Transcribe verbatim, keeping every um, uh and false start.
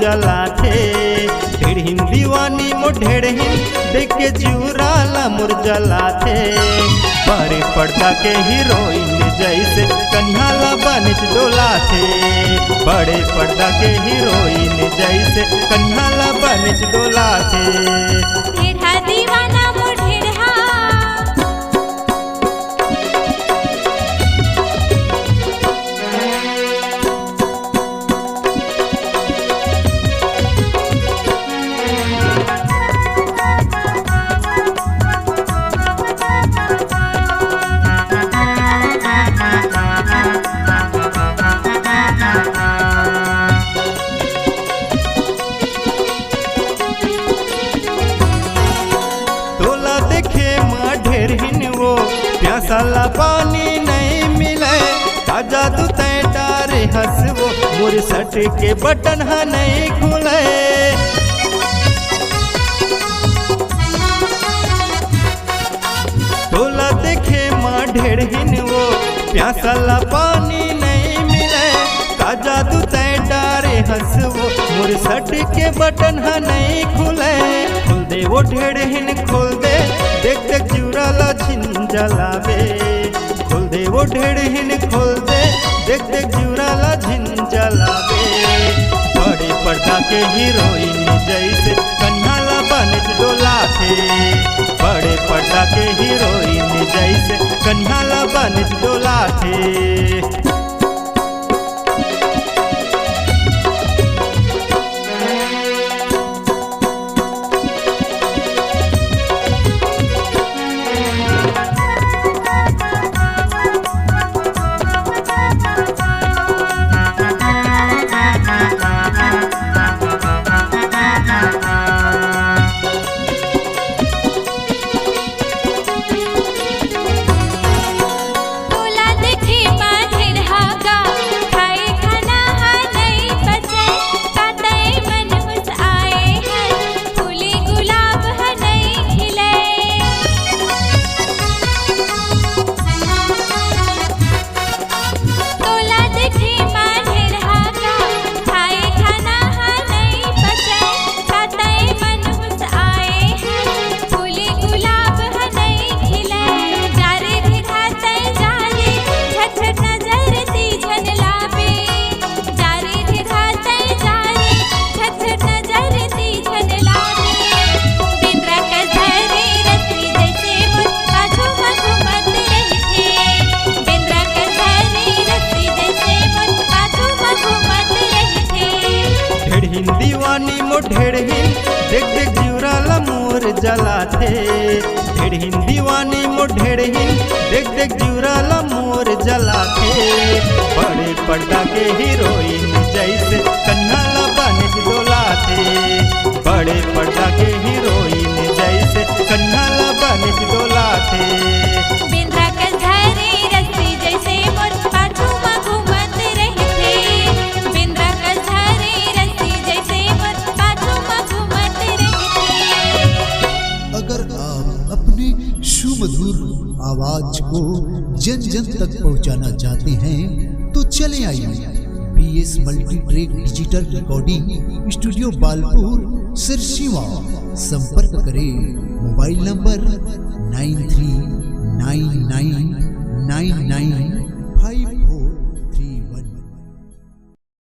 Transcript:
जलाथे। ढेड़हिन दीवानी मोर ढेड़हिन, देख के जिउरा ला मोर जलाथे। बड़े पर्दा के हीरोइन जैसे कन्हा ला बनेच डोलाथे। बड़े पर्दा के हीरोइन जैसे कन्हा ला बनेच डोलाथे। ढेड़हा दीवाना मोर ढेड़हा। तोला देखे म ढेड़हिन वो, प्यासा ला पानी नइ मिलय। का जादू तैं डारे हस वो, मोर शर्ट के बटन ह नइ खुलय। तोला देखे म ढेड़हिन वो, प्यासा ला पानी नइ मिलय। का जादू तैं डारे हस वो, मोर शर्ट के बटन ह नइ खुलय। खोल दे वो ढेड़हिन, खोल दे, देख देख जिउरा ला झिन जलाबे। खोल दे वो ढेड़हिन, खोल दे, देख देख जिउरा ला झिन जलाबे। बड़े पर्दा के हीरोइन जैसे कन्हा ला बनेच डोलाथे। बड़े पर्दा के हीरोइन जैसे कन्हा ला बनेच डोलाथे। तोला देखे म ढेड़हा का, खाए खाना ह नइ पचय। का तैं मनहूस आए हस, फूले गुलाब ह नइ खिलय। तोला देखे म ढेड़हा का, खाए खाना ह नइ पचय। का तैं मनहूस आए हस, फूले गुलाब ह नइ खिलय। जा रे ढेड़हा तैं जा रे, झट झट नजर ती झन लाबे। जा रे ढेड़हा तैं जा रे, झट झट नजर ती झन लाबे। बेंदरा कस धरे रस्सी जैसे मोर पाछू म घूमत रहिथे। बेंदरा कस धरे रस्सी जैसे मोर पाछू म घूमत रहिथे। ढेड़हिन दीवानी मोर ढेड़हिन, देख देख जिउरा ला मोर जलाथे। ढेड़हिन दीवानी मोर ढेड़हिन, देख देख जिउरा ला मोर जलाथे। बड़े पर्दा के हीरोइन जैसे कन्हा ला बनेच डोलाथे। बड़े पर्दा के हीरोइन जैसे कन्हा ला बनेच डोलाथे। बेंदरा कस धरे रस्सी जैसे मोर पाछू म घूमत रहिथे। बेंदरा कस धरे रस्सी जैसे मोर पाछू म घूमत रहिथे। अगर आप अपने सुमधुर आवाज को जन जन तक पहुंचाना चाहते हैं तो चले आइए B S multitrack digital recording studio Balpur Sirsiwa. संपर्क करें mobile number nine three nine